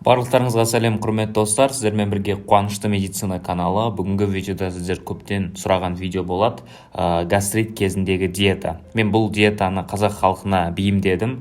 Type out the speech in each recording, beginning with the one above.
Барлықтарыңызға сәлем, құрметті достар! Сіздермен бірге Қуанышты медицина каналы. Бүгінгі видеода сіздер көптен сұраған видео болады, гастрит кезіндегі диета. Мен бұл диетаны қазақ халқына бейімдедім.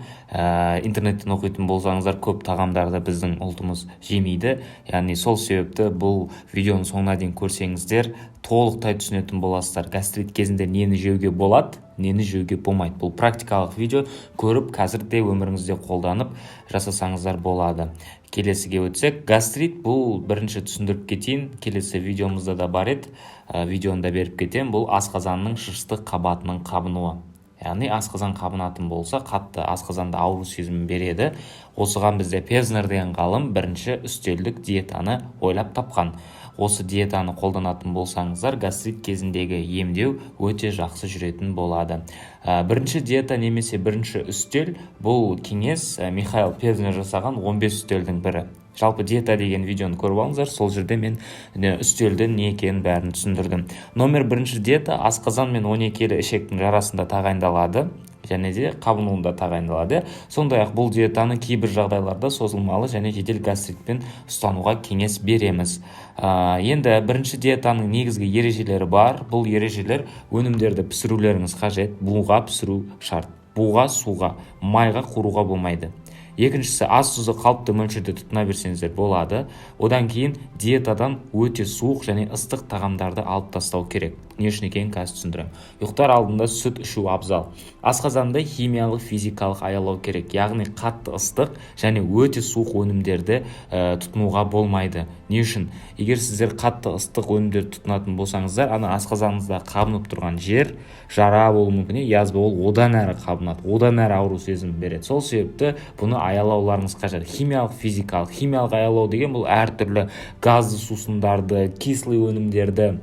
Интернеттен оқитын болсаңыздар, көп тағамдарды біздің ұлтымыз жемейді. Яғни сол себепті бұл видеоның соңына дейін көрсеңіздер, толықтай түсінетін боласыздар, гастрит кезінде нені жеуге болады, нені жеуге болмайды. Бұл практикалық видео, көріп, қазір де өміріңізде қолданып жасасаңыздар болады. Келесіге өтсек, гастрит бұл, бірінші түсіндіріп кетейін, келесі видеомызда да бар еді, видеоны да беріп кетемін. Бұл асқазанның шышты қабатының қабынуы. Яғни асқазан қабынатын болса, қатты асқазанда ауру сезімін береді. Осыған бізде Певзнер деген ғалым бірінші үстелдік диетаны ойлап тапқан. Осы диетаны қолданатын болсаңыздар, гастрит кезіндегі емдеу өте жақсы жүретін болады. Бірінші диета немесе бірінші үстел, бұл кеңес Михаил Певзнер жасаған 15 үстелдің бірі. Жалпы диета деген видеоны көріп алыңыздар, сол жерде мен үстелдің не екенін бәрін түсіндірдім. Номер бірінші диета асқазан мен 12 елі ішектің жарасында тағайындалады және де қабынуында тағайындалады. Сондай ақ бұл диетаны кейбір жағдайларда созылмалы және жедел гастритпен ұстануға кеңес береміз. Енді бірінші диетаның негізгі ережелері бар. Бұл ережелер: өнімдерді пісірулеріңіз қажет, буға пісіру шарт, буға, суға, майға қуыруға болмайды. Екіншісі, ас тұзды қалыпты мөлшерде тұтына берсеңіздер болады. Одан кейін диетадан өте суық және ыстық тағамдарды алып тастау керек. Не үшін екенін қазір түсіндіремін. Ұйықтар алдында сүт ішу абзал. Асқазанды химиялық, физикалық аялау керек, яғни қатты ыстық және өте суық өнімдерді тұтынуға болмайды. Не үшін? Егер сіздер қатты ыстық өнімдерді тұтынатын болсаңыздар, ана асқазаныңызда қабынып тұрған жер жара болуы мүмкін, язва, ол одан әрі қабынады, одан әрі ауру сезімін береді. Сол себепті бұны аялауларыңыз қажет, химиялық, физикалық. Химиялық аялау деген бұл әртүрлі газды сусындарды, кислый өнімдерді,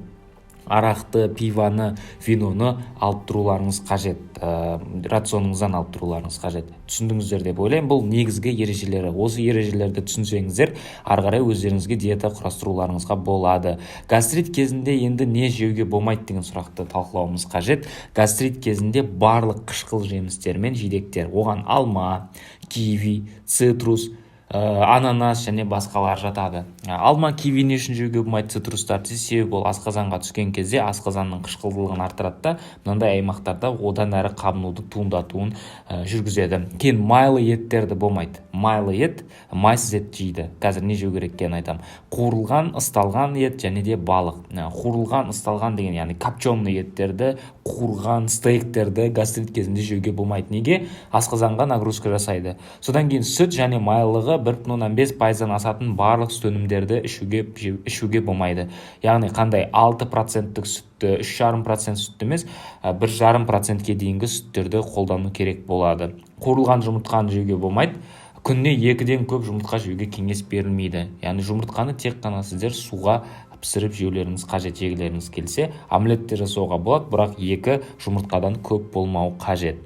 арақты, пивоны, виноны алып тұруларыңыз қажет, рационыңыздан алып тұруларыңыз қажет. Түсіндіңіздер деп ойлаймын. Бұл негізгі ережелері. Осы ережелерді түсінсеңіздер, ары қарай өздеріңізге диета құрастыруларыңызға болады. Гастрит кезінде енді не жеуге болмайды деген сұрақты талқылауымыз қажет. Гастрит кезінде барлық қышқыл жемістер мен жидектер, оған алма, киви, цитрус, ананас және басқалар жатады. Алма, киви не үшін жеуге болмайды, цитрустарды? Себебі ол асқазанға түскен кезде асқазанның қышқылдылығын арттырады да, мынандай аймақтарда одан әрі қабынуды туындатуын жүргізеді. Кейін майлы еттерді болмайды. Майлы ет, майсыз ет жейді, қазір не жеу керек екенін айтамын. Қуырылған, ысталған ет және де балық. Қуырылған, ысталған деген, яғни копченый еттерді, қуырған стейктерді гастрит кезінде жеуге болмайды. Неге? Асқазанға нагрузка жасайды. Содан кейін сүт және майлылығы 1,5%-дан асатын барлық сүт өнімдерді ішуге болмайды. Яғни қандай? 6%-тік сүтті, 3,5% сүтті емес, 1,5%-ке дейінгі сүттерді қолдану керек болады. Қуырылған жұмыртқаны жеуге болмайды. Күніне екіден көп жұмыртқа жеуге кеңес берілмейді. Яғни жұмыртқаны тек қана сіздер суға пісіріп жеулеріңіз қажет. Жегілеріңіз келсе, омлет те жасауға болады, бірақ екі жұмыртқадан көп болмау қажет.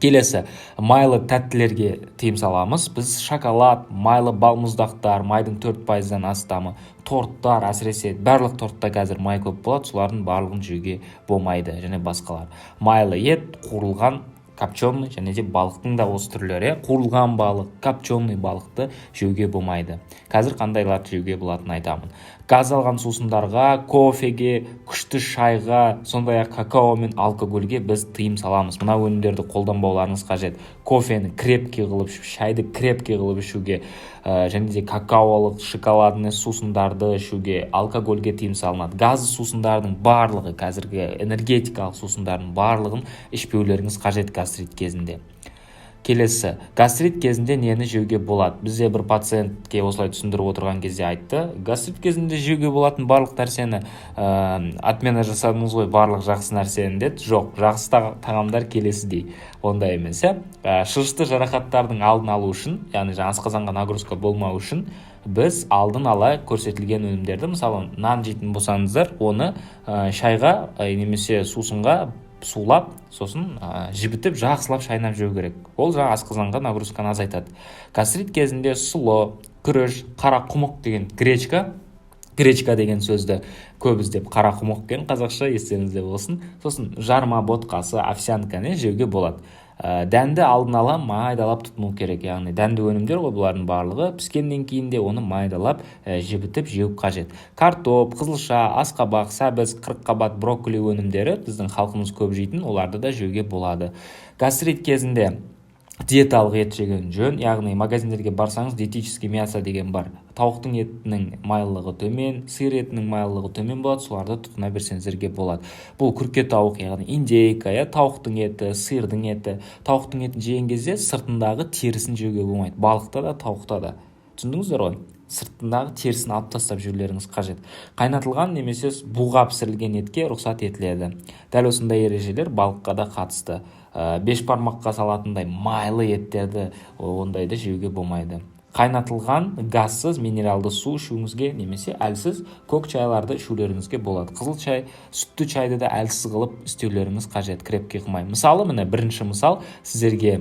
Келесі, майлы тәттілерге тыйым саламыз біз: шоколад, майлы балмұздақтар, майдың 4%-дан астамы, торттар, әсіресе барлық тортта қазір май көп болады, солардың барлығын жеуге болмайды және басқалар. Майлы ет, қуырылған, копченый және де балықтың да осы түрлері, қуырылған балық, копченый балықты жеуге болмайды. Қазір қандайларды жеуге болатынын айтамын. Газдалған сусындарға, кофеге, күшті шайға, сондай ақ какао мен алкогольге біз тыйым саламыз. Мына өнімдерді қолданбауларыңыз қажет: кофені крепкий қылып ішіп, шайды крепкий қылып ішуге, және де какаолық, шоколадный сусындарды ішуге, алкогольге тыйым салынады. Газды сусындардың барлығы, қазіргі энергетикалық сусындардың барлығын ішпеулеріңіз қажет гастрит кезінде. Келесі, гастрит кезінде нені жеуге болады? Бізде бір пациентке осылай түсіндіріп отырған кезде айтты: «Гастрит кезінде жеуге болатын барлық нәрсені отмена жасадыңыз ғой, барлық жақсы нәрсені», – деді. Жоқ, жақсы тағамдар келесідей, ондай емес, иә. Шышты жарақаттардың алдын алу үшін, яғни жаңа асқазанға нагрузка болмау үшін біз алдын ала көрсетілген өнімдерді, мысалы, нан жейтін болсаңыздар, оны шайға немесе сусынға сулап, сосын жібітіп, жақсылап шайнап жеу керек. Ол жаңа асқазанға нагрузканы азайтады. Гастрит кезінде сұлы, күріш, қара құмық деген гречка, гречка деген сөзді көп іздеп, қара құмық екен қазақша, естеріңізде болсын. Сосын жарма ботқасы, овсянканы жеуге болады. Дәнді алдын ала майдалап тұтыну керек, яғни дәнді өнімдер ғой бұлардың барлығы, піскеннен кейін де оны майдалап, жібітіп жеу қажет. Картоп, қызылша, асқабақ, сәбіз, қырыққабат, брокколи өнімдері біздің халқымыз көп жейтін, оларды да жеуге болады. Гастрит кезінде диеталық ет жеген жөн, яғни магазиндерге барсаңыз, диетический мясо деген бар. Тауықтың етінің майлылығы төмен, сиыр етінің майлылығы төмен болады, соларды тұтына берсеңіздерге болады. Бұл күрке тауық, яғни индейка, иә, тауықтың еті, сиырдың еті. Тауықтың етін жеген кезде сыртындағы терісін жеуге болмайды, балықта да, тауықта да, түсіндіңіздер ғой? Сыртындағы терісін алып тастап жеулеріңіз қажет. Қайнатылған немесе буға пісірілген етке рұқсат етіледі. Дәл осындай ережелер балыққа да қатысты. Бешбармаққа салатындай майлы еттерді, ондайды жеуге болмайды. Қайнатылған газсыз минералды су ішуіңізге немесе әлсіз көк чайларды ішулеріңізге болады. Қызыл чай, сүтті чайды да әлсіз қылып істеулеріңіз қажет, крепкий қылмай. Мысалы, міне, бірінші мысал сіздерге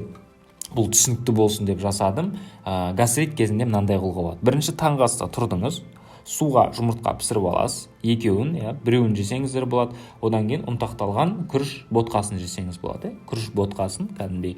бұл түсінікті болсын деп жасадым. Гастрит кезінде мынандай қылуға болады. Бірінші, таңғы аста тұрдыңыз, суға жұмыртқа пісіріп аласыз екеуін, иә, біреуін жесеңіздер болады. Одан кейін ұнтақталған күріш ботқасын жесеңіз болады, иә, күріш ботқасын кәдімгідей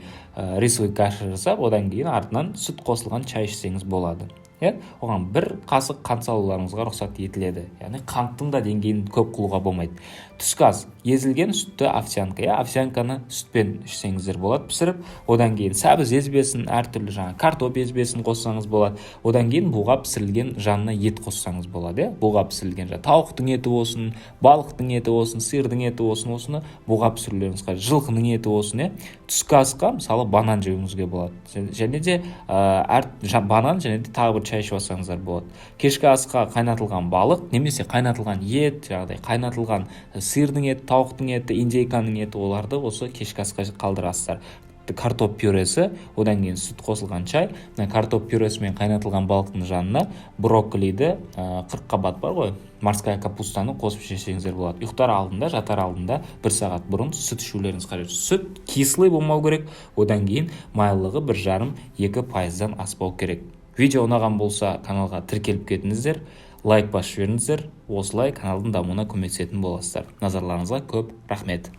рисовый каша жасап, одан кейін артынан сүт қосылған чай ішсеңіз болады, иә. Оған бір қасық қант салуларыңызға рұқсат етіледі, яғни қанттың да деңгейін көп қылуға болмайды. Түскі ас: езілген сүтті овсянка, иә, овсянканы сүтпен ішсеңіздер болады пісіріп. Одан кейін сәбіз езбесін, әртүрлі жаңа картоп езбесін қоссаңыз болады. Одан кейін буға пісірілген жанына ет қоссаңыз болады, иә, буға пісірілген жаңа тауықтың еті болсын, балықтың еті болсын, сиырдың еті болсын, осыны буға пісірулеріңіз қажет, жылқының еті болсын, иә. Түскі асқа, мысалы, банан жеуіңізге болады және де әр банан және де тағы бір чай ішіп алсаңыздар болады. Кешкі асқа қайнатылған балық немесе қайнатылған ет, жаңағыдай қайнатылған сиырдың еті, тауықтың еті, индейканың еті, оларды осы кешкі асқа қалдырасыздар. Картоп пюресі, одан кейін сүт қосылған чай. Мына картоп пюресі мен қайнатылған балықтың жанына брокколиді, қырыққабат бар ғой, морская капустаны қосып жесеңіздер болады. Ұйықтар алдында, жатар алдында бір сағат бұрын сүт ішулеріңіз қажет. Сүт кислый болмау керек, одан кейін майлылығы 1,5-2 пайыздан аспау керек. Видео ұнаған болса, каналға тіркеліп кетіңіздер, лайк басып жіберіңіздер, осылай каналдың дамуына көмектесетін боласыздар. Назарларыңызға көп рахмет.